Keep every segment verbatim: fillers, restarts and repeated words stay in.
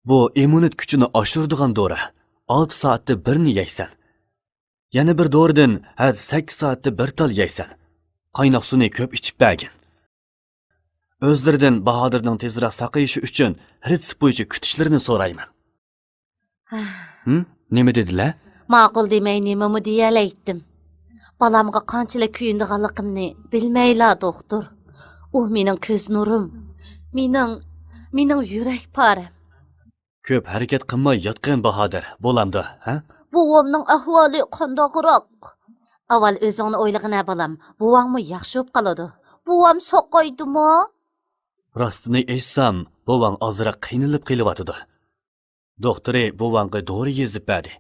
بۇ ئىممۇنىتېت كۈچىنى ئاشۇرىدىغان دورا. ئالتە سائەتتە بىرنى يەيسەن. يەنە بىر دورىدىن ھەر سەككىز سائەتتە بىر تال يەيسەن. قايناق سۇنى كۆپ ئىچىپ بەرگىن. ئۆزلىرىدىن باھادىرنىڭ تېزرەك ساقىيىشى ئۈچۈن رېتسېپ بويىچە كۈتۈشلىرىنى سورايمەن. ھىم؟ نېمە دېدىلە؟ ماقۇل دېمەي نېمىمۇ دېيەلەيتتىم. بالامغا قانچىلىك كۆيۈنىدىغانلىقىمنى بىلمەيلا، دوختۇر. ئۇ مېنىڭ كۆز نۇرۇم، مېنىڭ، مېنىڭ يۈرەك پارەم. كۆپ ھەرىكەت قىلماي ياتقىن، باھادىر، بولامدۇ، ھە؟ بوۋامنىڭ ئەھۋالى قانداقراق؟ ئاۋۋال ئۆزۈڭنى ئويلىغىنە، بالام. بوۋاڭمۇ ياخشى بولۇپ قالىدۇ. بوۋام ساقايدىمۇ؟ راستىنى ئېيتسام، بوۋاڭ ئازراق قىينىلىپ قېلىۋاتىدۇ. دوختۇرى بوۋاڭغا دورا يېزىپ بەردى.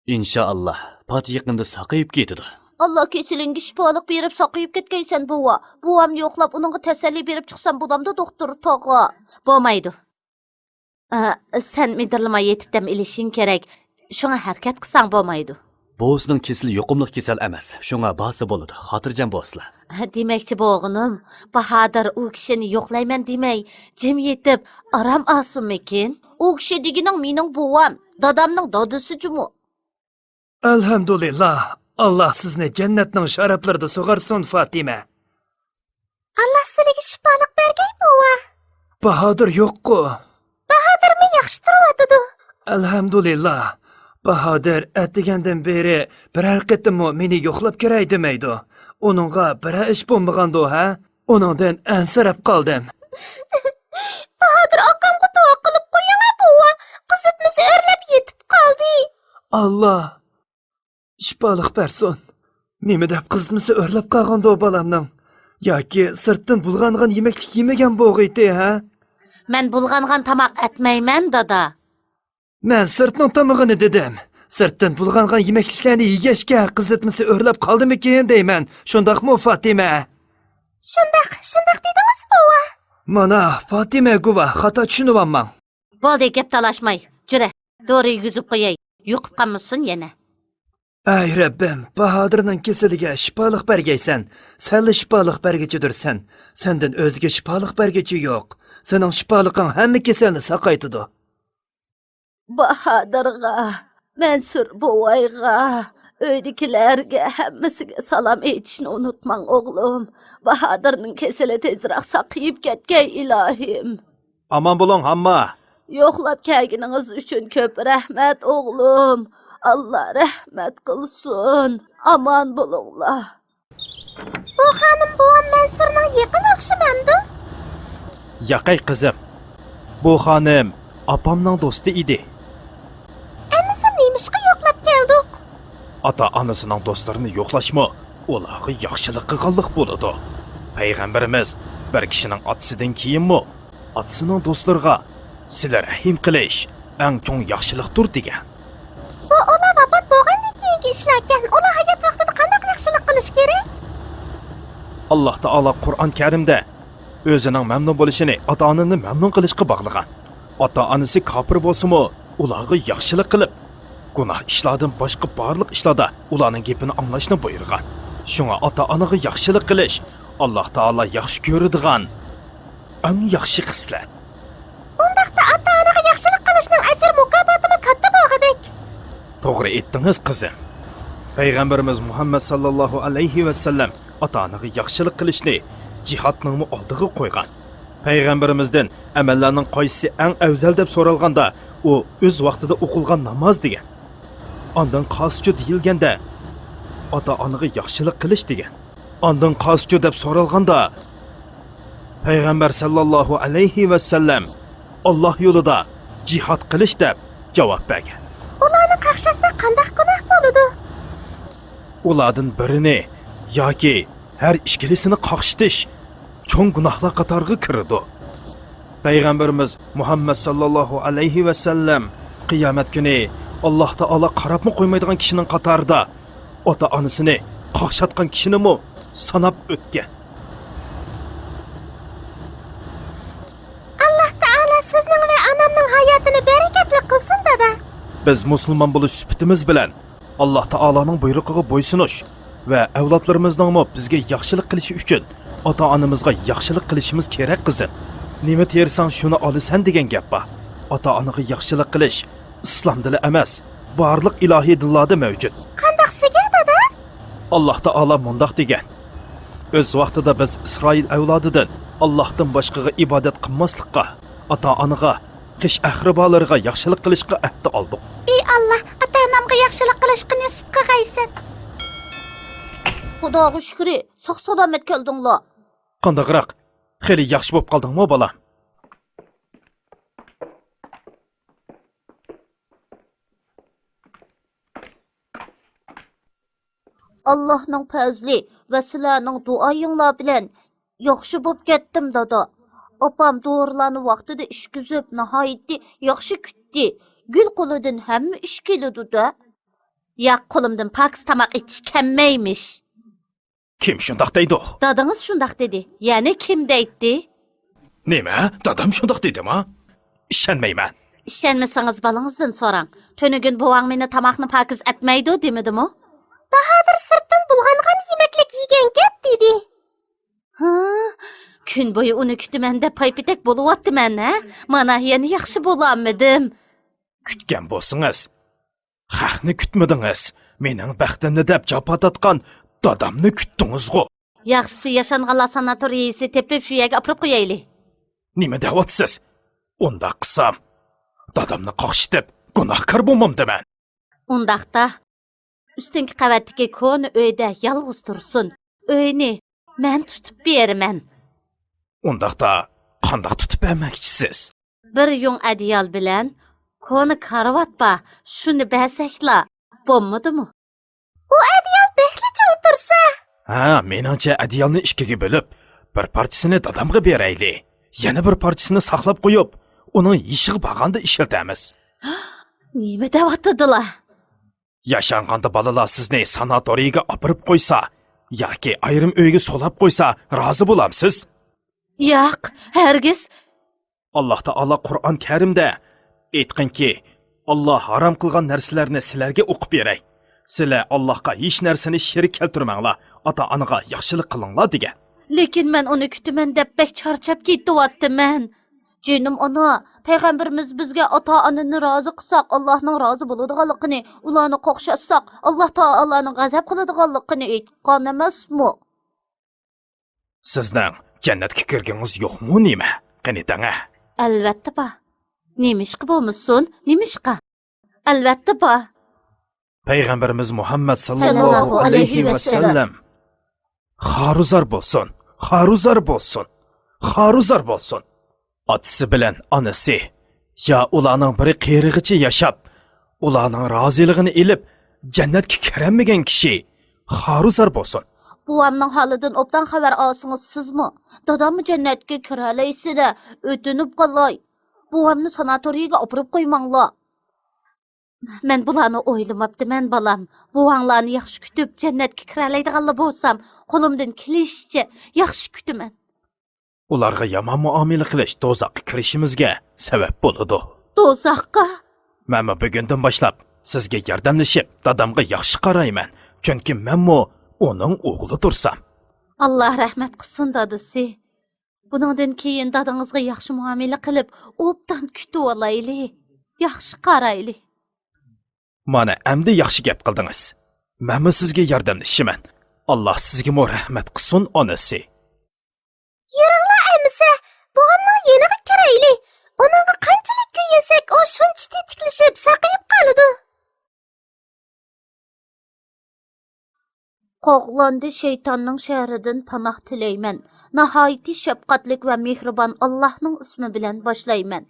ئىنشائاللا، پات يېقىندا ساقىيىپ كېتىدۇ. ئاللا كېسىلىڭگە شىپالىق بېرىپ ساقىيىپ كەتكەيسەن، بوۋا. بوۋامنى يوقلاپ، ئۇنىڭغا تەسەللى بېرىپ چىقسام بولامدۇ، دوختۇر تاغا؟ بولمايدۇ. ئە، سەن مىدىرلىماي يېتىپ دەم ئېلىشىڭ كېرەك. شۇڭا ھەرىكەت قىلساڭ بولمايدۇ. بوۋىسىنىڭ كېسىلى يۇقۇملۇق كېسەل ئەمەس. شۇڭا بارسا بولىدۇ. خاتىرجەم بولسىلا. دېمەكچى بولغىنىم، باھادىر ئۇ كىشىنى يوقلايمەن دېمەي، جىم يېتىپ ئارام ئالسۇنمىكىن؟ ئۇ كىشى دېگىنىڭ مېنىڭ بوۋام، دادامنىڭ دادىسى جۇمۇ. ئەلھەمدۇلىللا، ئاللا سىزنى جەننەتنىڭ شارابلىرىدا سۇغارسۇن، فاتىمە. ئاللا سىلىگە شىپالىق بەرگەي، بوۋا. باھادىر يوققۇ؟ باھادىرمۇ ياخشى تۇرۇۋاتىدۇ. ئەلھەمدۇلىللا. باھادىر ئەتىگەندىن بېرى بىرەر قېتىممۇ مېنى يوقلاپ كىرەي دېمەيدۇ. ئۇنىڭغا بىرەر ئىش بولمىغاندۇ، ھە؟ ئۇنىڭدىن ئەنسىرەپ قالدىم. باھادىر ئاكامغا دۇئا قىلىپ قويۇڭە، بوۋا. قىزىتمىسى ئۆرلەپ يېتىپ قالدى. ئاللا. شىپالىق بەرسۇن. نېمە دەپ قىزىتمىسى ئۆرلەپ قالغاندۇ بالامنىڭ؟ ياكى سىرتتىن بۇلغانغان يېمەكلىك يېمىگەن بولغىيتى، ھە؟ مەن بۇلغانغان تاماق ئەتمەيمەن، دادا. مەن سىرتنىڭ تامىقىنى دېدىم. سىرتتىن بۇلغانغان يېمەكلىكلەرنى يېگەچكە قىزىتمىسى ئۆرلەپ قالدىمىكىن دەيمەن. شۇنداقمۇ، فاتىمە؟ شۇنداق، شۇنداق دېدىڭىز، بوۋا. مانا، فاتىمە گۇۋاھ، خاتا چۈشىنىۋالماڭ. بولدى، گەپ تالاشماي. جۈرە، دورا يېگۈزۈپ قوياي. يۇقۇپ قالمىسۇن يەنە. ئەي رەببىم، باھادىرنىڭ كېسىلىگە شىپالىق بەرگەيسەن. سەنلا شىپالىق بەرگۈچىدۇرسەن. سەندىن ئۆزگە شىپالىق بەرگۈچى يوق. سېنىڭ شىپالىقىڭ ھەممە كېسەلنى ساقايتىدۇ. باھادىرغا، مەنسۇر بوۋايغا، ئۆيدىكىلەرگە ھەممىسىگە سالام ئېيتىشنى ئۇنتۇماڭ، ئوغلۇم. باھادىرنىڭ كېسىلى تېزرەك ساقىيىپ كەتكەي، ئىلاھىم. ئامان بولۇڭ، ھامما. يوقلاپ كەلگىنىڭىز ئۈچۈن كۆپ رەھمەت، ئوغلۇم. ئاللا رەھمەت قىلسۇن. ئامان بولۇڭلار. بۇ خانىم بوۋام مەنسۇرنىڭ يېقىن ئوخشىمامدۇ؟ ياقەي قىزىم، بۇ خانىم ئاپامنىڭ دوستى ئىدى. ئەمىسە نېمىشقا يوقلاپ كەلدۇق؟ ئاتا-ئانىسىنىڭ دوستلىرىنى يوقلاشمۇ ئۇلارغا ياخشىلىق قىلغانلىق بولىدۇ. پەيغەمبىرىمىز بىر كىشىنىڭ ئاتىسىدىن كېيىنمۇ ئاتىسىنىڭ دوستلىرىغا سىلە رەھىم قىلىش ئەڭ چوڭ ياخشىلىقتۇر دېگەن. بۇ ئۇلار ۋاپات بولغاندىن كېيىنكى ئىشلاركەن. ئۇلار ھايات ۋاقتىدا قانداق ياخشىلىق قىلىش كېرەك؟ ئاللا تائالا قۇرئان كەرىمدە ئۆزىنىڭ مەمنۇن بولۇشىنى ئاتا-ئانىنى مەمنۇن قىلىشقا باغلىغان. ئاتا-ئانىسى كاپىر بولسىمۇ، ئۇلارغا ياخشىلىق قىلىپ، گۇناھ ئىشلاردىن باشقا بارلىق ئىشلاردا ئۇلارنىڭ گېپىنى ئاڭلاشنى بۇيرۇغان. شۇڭا ئاتا-ئانىغا ياخشىلىق قىلىش ئاللا تائالا ياخشى كۆرىدىغان ئەڭ ياخشى خىسلەت. ئۇنداقتا ئاتا-ئانىغا ياخشىلىق قىلىشنىڭ ئەجىر مۇكاپاتىمۇ كاتتا بولغۇدەك. توغرا ئېيتتىڭىز، قىزىم. پەيغەمبىرىمىز مۇھەممەد ساللاللاھۇ ئەلەيھى ۋەسەللەم ئاتا-ئانىغا ياخشىلىق قىلىشنى جىھادنىڭمۇ ئالدىغا قويغان. پەيغەمبىرىمىزدىن ئەمەللەرنىڭ قايسىسى ئەڭ ئەۋزەل دەپ سورالغاندا، ئۇ ئۆز ۋاقتىدا ئوقۇلغان ناماز دېگەن. ئاندىن قالسىچۇ دېيىلگەندە، ئاتا-ئانىغا ياخشىلىق قىلىش دېگەن. ئاندىن قالسىچۇ دەپ سورالغاندا، پەيغەمبەر ساللاللاھۇ ئەلەيھى ۋەسەللەم ئاللا يولىدا جىھاد قىلىش دەپ جاۋاب بەرگەن. ئۇلارنى قاقشاتسا قانداق گۇناھ بولىدۇ؟ ئۇلاردىن بىرىنى ياكى ھەر ئىككىلىسىنى قاقشىتىش چوڭ گۇناھلار قاتارىغا كىرىدۇ. پەيغەمبىرىمىز مۇھەممەد ساللاللاھۇ ئەلەيھى ۋەسەللەم قىيامەت كۈنى ئاللا تائالا قاراپمۇ قويمايدىغان كىشىنىڭ قاتارىدا ئاتا-ئانىسىنى قاقشاتقان كىشىنىمۇ ساناپ ئۆتكەن. ئاللا تائالا سىزنىڭ ۋە ئانامنىڭ ھاياتىنى بەرىكەتلىك قىلسۇن، دادا. بىز مۇسۇلمان بولۇش سۈپىتىمىز بىلەن ئاللا تائالانىڭ بۇيرۇقىغا بويسۇنۇش ۋە ئەۋلادلىرىمىزنىڭمۇ بىزگە ياخشىلىق قىلىشى ئۈچۈن ئاتا-ئانىمىزغا ياخشىلىق قىلىشىمىز كېرەك، قىزىم. نېمە تېرىساڭ، شۇنى ئالىسەن دېگەن گەپ بار. ئاتا-ئانىغا ياخشىلىق قىلىش ئىسلامدىلا ئەمەس، بارلىق ئىلاھىي دىنلاردا مەۋجۇت. قانداقسىگە، دادا؟ ئاللاھ تائالا مۇنداق دېگەن: «ئۆز ۋاقتىدا بىز ئىسرائىل ئەۋلادىدىن ئاللاھتىن باشقىغا ئىبادەت قىلماسلىققا، ئاتا-ئانىغا، خىش-ئەقرىبالىرىغا ياخشىلىق قىلىشقا ئەھدە ئالدۇق.» ئى ئاللاھ، ئاتا-ئانامغا ياخشىلىق قىلىشقا نېسىپ قىلغايسەن. خۇداغا شۈكرى، ساق-سالامەت كەلدىڭلار. قانداقراق؟ خېلى ياخشى بولۇپ قالدىڭمۇ، بالام؟ ئاللاھنىڭ پەزلى ۋە سىلەرنىڭ دۇئايىڭلار بىلەن ياخشى بولۇپ كەتتىم، دادا. ئاپام دورىلارنى ۋاقتىدا ئىچكۈزۈپ، ناھايىتى ياخشى كۈتتى. گۈل قولىدىن ھەممە ئىش كېلىدۇ-دە. ياق، قولۇمدىن پاكىز تاماق ئېتىش كەلمەيمىش. كىم شۇنداق دەيدۇ؟ دادىڭىز شۇنداق دېدى. يەنە كىم دەيتتى؟ نېمە؟ دادام شۇنداق دېدىما؟ ئىشەنمەيمەن. ئىشەنمىسىڭىز، بالىڭىزدىن سوراڭ. تۈنۈگۈن بوۋاڭ مېنى تاماقنى پاكىز ئەتمەيدۇ دېمىدىمۇ؟ باھادىر سىرتتىن بۇلغانغان يېمەكلىك يېگەنكەن دېدى. ھا، كۈن بويى ئۇنى كۈتىمەن دەپ پايپېتەك بولۇۋاتتىمەن، ھە؟ مانا، يەنە ياخشى بولالمىدىم. كۈتكەن بولسىڭىز، خەقنى كۈتمىدىڭىز، مېنىڭ بەختىمنى دەپ جاپا تارتقان دادامنى كۈتتىڭىزغۇ. ياخشىسى، ياشانغانلار ساناتورىيىسى تېپىپ، شۇ يەرگە ئاپىرىپ قويايلى. نېمە دەۋاتىسىز؟ ئۇنداق قىلسام، دادامنى قاقشىتىپ، گۇناھكار بولمامدىمەن؟ ئۇنداقتا، ئۈستۈنكى قەۋەتتىكى كونا ئۆيدە يالغۇز تۇرسۇن. ئۆينى مەن تۇتۇپ بېرىمەن. ئۇنداقتا، قانداق تۇتۇپ بەرمەكچىسىز؟ بىر يۇڭ ئەدىيال بىلەن كونا كارىۋات بار، شۇنى بەرسەكلا بولمىدىمۇ؟ ئۇ ئەدىيال بەكلا چوڭ تۇرسا. ھە، مېنىڭچە ئەدىيالنى ئىككىگە بۆلۈپ، بىر پارچىسىنى دادامغا بېرەيلى، يەنە بىر پارچىسىنى ساقلاپ قويۇپ، ئۇنىڭ يېشىغا بارغاندا ئىشلىتەرمىز. نېمە دەۋاتىدىلا؟ ياشانغاندا بالىلار سىزنى ساناتورىيگە ئاپىرىپ قويسا ياكى ئايرىم ئۆيگە سولاپ قويسا، رازى بولامسىز؟ ياق، ھەرگىز. ئاللاھ تائالا قۇرئان كەرىمدە، ئېيتقىنكى، ئاللاھ ھارام قىلغان نەرسىلەرنى سىلەرگە ئوقۇپ بېرەي. سىلەر ئاللاھقا ھېچ نەرسىنى شېرىك كەلتۈرمەڭلار، ئاتا-ئانىغا ياخشىلىق قىلىڭلار، دېگەن. لېكىن مەن ئۇنى كۈتىمەن دەپ بەك چارچاپ كېتىۋاتىمەن. جېنىم ئانا، پەيغەمبىرىمىز بىزگە ئاتا-ئانىنى رازى قىلساق، ئاللاھنىڭ رازى بولىدىغانلىقىنى، ئۇلارنى قاقشاتساق، ئاللاھ تائالانىڭ غەزەپ قىلىدىغانلىقىنى ئېيتقان ئەمەسمۇ؟ سىزنىڭ جەننەتكە كىرگىڭىز يوقمۇ نېمە؟ قېنى دەڭە. ئەلۋەتتە بار. نېمىشقا بولمىسۇن؟ نېمىشقا؟ ئەلۋەتتە بار. پەيغەمبىرىمىز مۇھەممەد ساللاللاھۇ ئەلەيھى ۋەسەللەم خارۇزار بولسۇن، خارۇزار بولسۇن، خارۇزار بولسۇن. ئاتىسى بىلەن ئانىسى يا ئۇلارنىڭ بىرى قېرىغىچە ياشاپ، ئۇلارنىڭ رازىلىقىنى ئېلىپ، جەننەتكە كىرەلمىگەن كىشى خارۇزار بولسۇن. بوۋامنىڭ ھالىدىن ئوبدان خەۋەر ئالسىڭىز سىزمۇ، داداممۇ جەننەتكە كىرەلەيسىدە، ئۆتۈنۈپ قالاي. بوۋامنى ساناتورىيىگە ئاپىرىپ قويماڭلار. مەن بۇلارنى ئويلىماپتىمەن، بالام. بوۋاڭلارنى ياخشى كۈتۈپ، جەننەتكە كىرەلەيدىغانلا بولسام، قولۇمدىن كېلىشىچە ياخشى كۈتىمەن. ئۇلارغا يامان مۇئامىلە قىلىش دوزاخقا كىرىشىمىزگە سەۋەب بولىدۇ. دوزاخقا؟ مەنمۇ بۈگۈندىن باشلاپ سىزگە ياردەملىشىپ، دادامغا ياخشى قارايمەن. چۈنكى مەنمۇ ئۇنىڭ ئوغلى تۇرسام. ئاللا رەھمەت قىلسۇن، دادىسى. بۇنىڭدىن كېيىن دادىڭىزغا ياخشى مۇئامىلە قىلىپ، ئوبدان كۈتۈۋالايلى. ياخشى قارايلى. مانا ئەمدى ياخشى گەپ قىلدىڭىز. مەنمۇ سىزگە ياردەملىشىمەن. ئاللا سىزگىمۇ رەھمەت قىلسۇن، ئانىسى. يۈرۈڭلار ئەمىسە، بوۋامنىڭ يېنىغا كىرەيلى. ئۇنىڭغا قانچىلىك كۆيۈنسەك، ئۇ شۇنچە تېتىكلىشىپ، ساقىيىپ قالىدۇ. قوغلاندى شەيتاننىڭ شەررىدىن پاناھ تىلەيمەن. ناھايىتى شەپقەتلىك ۋە مېھرىبان ئاللاھنىڭ ئىسمى بىلەن باشلايمەن.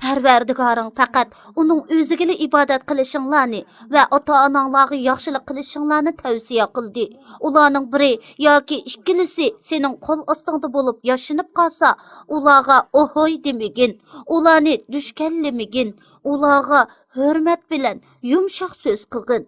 پەرۋەردىگارىڭ پەقەت ئۇنىڭ ئۆزىگىلا ئىبادەت قىلىشىڭلارنى ۋە ئاتا-ئاناڭلارغا ياخشىلىق قىلىشىڭلارنى تەۋسىيە قىلدى. ئۇلارنىڭ بىرى ياكى ئىككىلىسى سېنىڭ قول ئاستىڭدا بولۇپ ياشىنىپ قالسا، ئۇلارغا ئوھوي دېمىگىن، ئۇلارنى دۈشكەنلىمىگىن، ئۇلارغا ھۆرمەت بىلەن يۇمشاق سۆز قىلغىن.